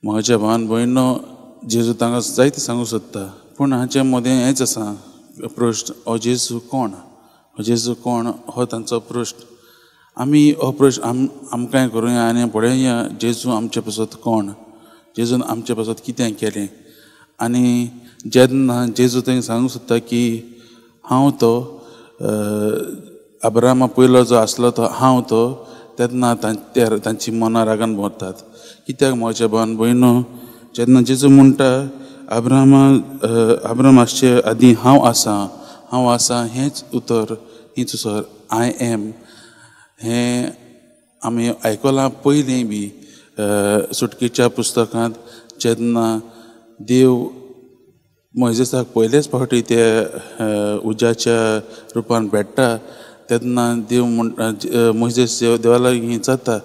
म्हज्या भावान भयणीनो, जेजू तांकां जायतें सांगूंक सोदता, पूण हाचे मदें हेंच आसा प्रश्न, हो जेजू कोण? हो जेजू कोण हो तांचो प्रश्न. आमी हो प्रश्न आमकांय करुया आनी पळोवया जेजू आमचे पासत कोण, जेजून आमचे पासत कितें केलें. आनी जेन्ना जेजू थंय सांगूंक सोदता की हांव तो अब्रामा पयलो जो आसलो तो हांव तो, तेन्ना तांची मनां रागान भरतात. कित्याक म्हज्या भावान भयणो, जेन्ना जेजू म्हणटा अब्राम आसचे आदीं हांव आसा, हांव आसा हेंच उतर, हीच उतर I am हें आमी आयकलां पयलीं बी सुटकेच्या पुस्तकांत. जेन्ना देव मोयजेसाक पयलेच फावटी ते उज्याच्या रुपान भेट्टा तेन्ना देव म्हणटा, मोयजेस देवा लागीं विचारता,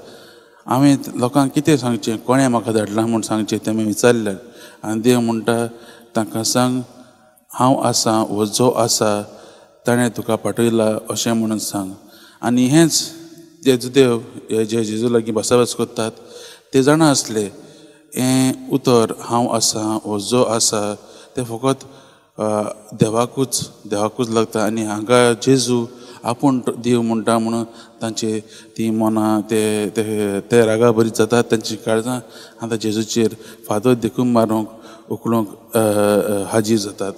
हांवें लोकांक कितें सांगचें, कोणें म्हाका धाडलां म्हूण सांगचें तें विचारलें. आनी देव म्हणटा तांकां सांग हांव आसा वो जो आसा ताणें तुका पाठयला अशें म्हणून सांग. आनी हेंच जेजू देव हे जे जेजू लागीं भासाभास करतात ते जाणा आसले हें उतर हांव आसा वो जो आसा तें फकत देवाकूच लागता. आनी हांगा जेजू आपूण देव म्हणटा म्हणून तांचे ती मनां ते ते रागा बरीच जातात, तांची काळजां आतां जेजूचेर फातर देखून मारूंक उखलूंक हाजीर जातात.